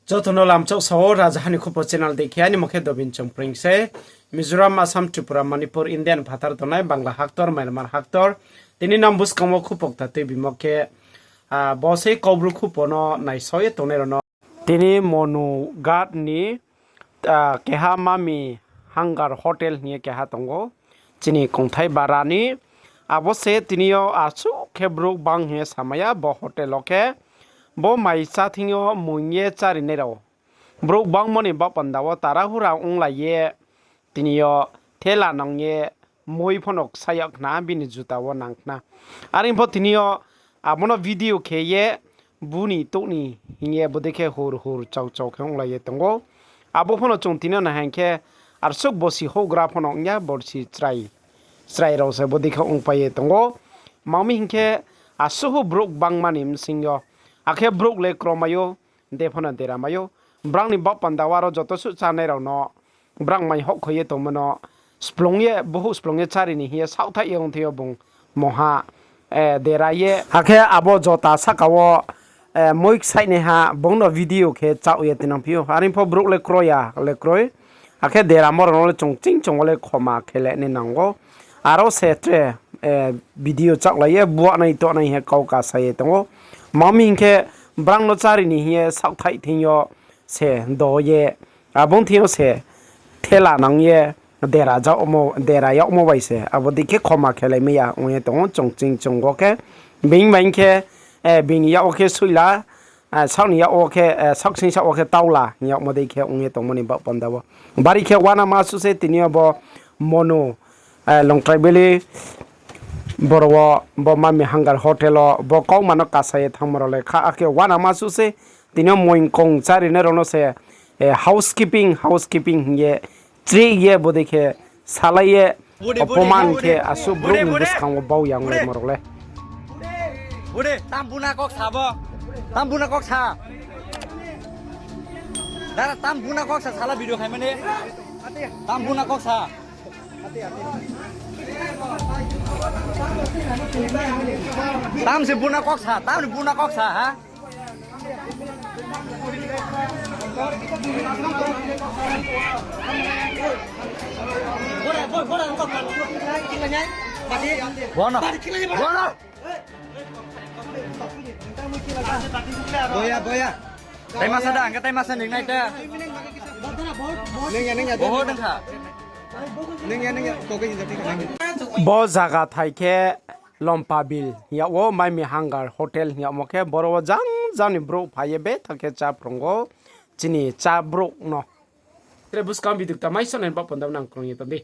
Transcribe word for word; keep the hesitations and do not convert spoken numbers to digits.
Joto no lamchouh sao, Rajaha ni Khupo channel dei khe, aini mo khe Dobin Chongpreng se. Mizoram, Assam, Tripura, Manipur, India ni phathar tongnai Bangla haktor, Myanmar haktor. Tini nang buskang wo khupo kta tuibimo khe, ah, bo sei Kaubru khupo no naisao ye tongnai rao no. Tini Monu Ghat ni, ah, keha Mami Hunger Hotel hing ye keha tongo. Chini kongthai bara ni, abo se tini yo asuh khe brouh bang hing ye samaya bo hotel wo khe. Bo mai chá thing yo moing ye chárinai rao brouh bangmo ni baoh panda wo tarahura onglai ye, tini yo thela nang ye moi pho no ksa yag khna, bini juta wo nang khna. Are pho tini yo abo no video khe ye, buni touh ni hing ye bodei khe hur hur chau chau khe onglai ye tongo. Abo pho no chung tini yo nai hing khe, arsuh bosi houhgra pho no ong ya, borsi chrai, chrai rao se bodei khe ongpai ye tongo. Mami hing khe, asuh brouh bangma ni bsing yo, akhe brouh le kromai ou, de pho no dera mai ou. Brang ni baoh panda wo aro joto suh chánai rao no, brang mai houhkhoi ye tongmo no, splung ye, bohouh splung ye chári ni hing ye saohthaih ye ong thing yo bung mungha, eh, dera ye. Akhe abo jota sahka wo, eh, moi ksaih naiha, bung no video khe chao ye tinang phi ou. Are pho brouh le kroi ya, le kroi. Akhe deramo rao no le chung ching chung wo le khoma khe le ni nang ou. Aro se tre, eh, video chaohlai ye, buahnai tohnai hing ye kau kasa ye tong ou. Mami hing khe, brang no chári ni hing ye saohthaih thing yo se do ye, abo thing yo se thela nang ye dera yagmo bai se, abo dei khe khoma khelai mai ya ong ye tong ou chung ching chung wo khe. Bini bai khe, eh, bini yak wo khe suila, eh, saoh ni yak wo khe, eh, saohksing saoh wo khe taula hing yagmo dei khe ong ye tongmo ni baoh panda wo. Bari khe uanama suh se tini yo bo Monu, eh, Longtraibili boro wo bo Mami Hunger Hotel wo bo kauma no kasa ye thanngmo rao le kha, akhe uanama suh se tini yo moing kong chárinai rao no se, eh, housekeeping, housekeeping hing ye, chrih ye bodei khe salai ye, opoman khe asuh brouh ni buskang wo bau ya onglaimo rao le. Tam buna kok sa bo. Tam buna kok sa. Dara tam buna kok sa sala video khaimani. Tam buna kok sa. Tam se buna kok sa, tam ni buna kok sa ha. Bono, bono. Boya, boya. Tai masa da, ang khe tai masa ning nai te. Ning ya, ning ya, bohot ning kha. Ning ya, ning ya, koke hinja thik nang. Bo zaga thai khe Lompabil hing yag wo, Mami Hunger Hotel hing yagmo khe, boro wo jang jang ni brouh phai ye betha khe chá phrung ou chini chá brouh no. Tre buskang video kta mai sonai ni baoh panda nang krung ye tong di.